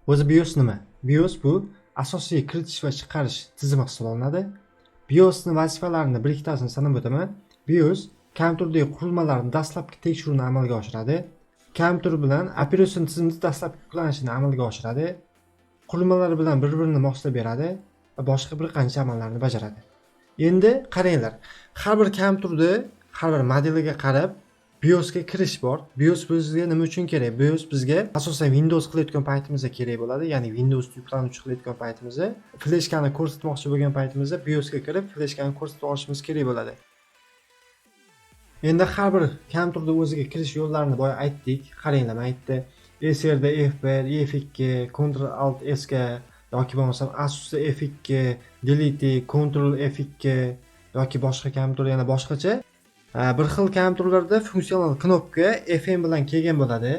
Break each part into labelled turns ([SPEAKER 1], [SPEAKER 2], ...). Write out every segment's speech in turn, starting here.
[SPEAKER 1] O'zi BIOS nima? BIOS bu asosiy kiritish va chiqarish tizimi hisoblanadi. BIOSning vazifalarini bir ikkitasini sanab o'taman. BIOS kompyuterdagi qurilmalarni dastlabki tekshiruvni amalga oshiradi. Kompyuter bilan operatsion tizimni dastlabki yuklanishini amalga oshiradi. Qurilmalar bilan bir-birini moslab beradi va boshqa bir qancha amallarni bajaradi. Endi qaranglar, har bir kompyuterda har bir modeliga qarab BIOSga kirish bor. BIOS bizga nima uchun kerak? BIOS bizga asosan Windows qilayotgan paytimizda kerak bo'ladi. Ya'ni Windows yuklanuvchi qilayotgan paytimizda fleshkani ko'rsatmoqchi bo'lgan paytimizda BIOSga kirib fleshkani ko'rsatib olishimiz kerak bo'ladi. Endi har bir kompyuterda o'ziga kirish yo'llarini boya aytdik. Qaranglar, men aytdi. Acerda F1, F2, Ctrl Alt S ga yoki bo'lmasam Asusda F2, Delete, Ctrl F2 yoki boshqa kompyuter yana boshqacha. Bir xil kompyuterlarda funksional knopka FN bilan kelgan bo'ladi.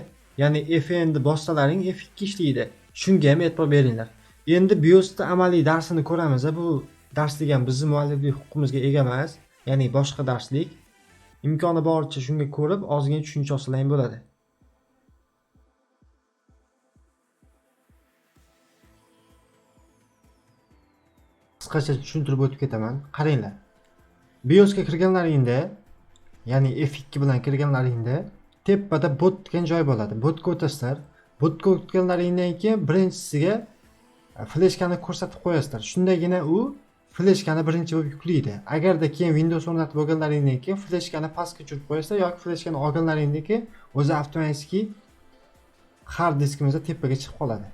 [SPEAKER 1] Ya'ni FN ni bossalaring F2 ishlaydi. Shunga ham e'tibor beringlar. Endi BIOSda amaliy darsini ko'ramiz. Bu darslik ham bizning mualliflik huquqimizga ega emas, ya'ni boshqa darslik. Imkoni boricha shunga ko'rib ozgina tushuncha olsalaring bo'ladi. Qisqacha tushuntirib o'tib ketaman. Qaranglar. BIOSga kirganlaringda, ya'ni F2 bilan kirganlaringda tepada bot degan joy bo'ladi. Botga o'tasizlar. Botga o'tganlaringdan keyin birinchisiga fleshkani ko'rsatib qo'yasizlar. Shundagina u fleshkani birinchi bo'lib yuklaydi. Agarda keyin Windows o'rnatib bo'lganlaringdan keyin fleshkani pastga tushirib qo'yasizlar yoki fleshkani olganlaringdan keyin o'zi avtomatik hard diskimizda tepaga chiqib qoladi.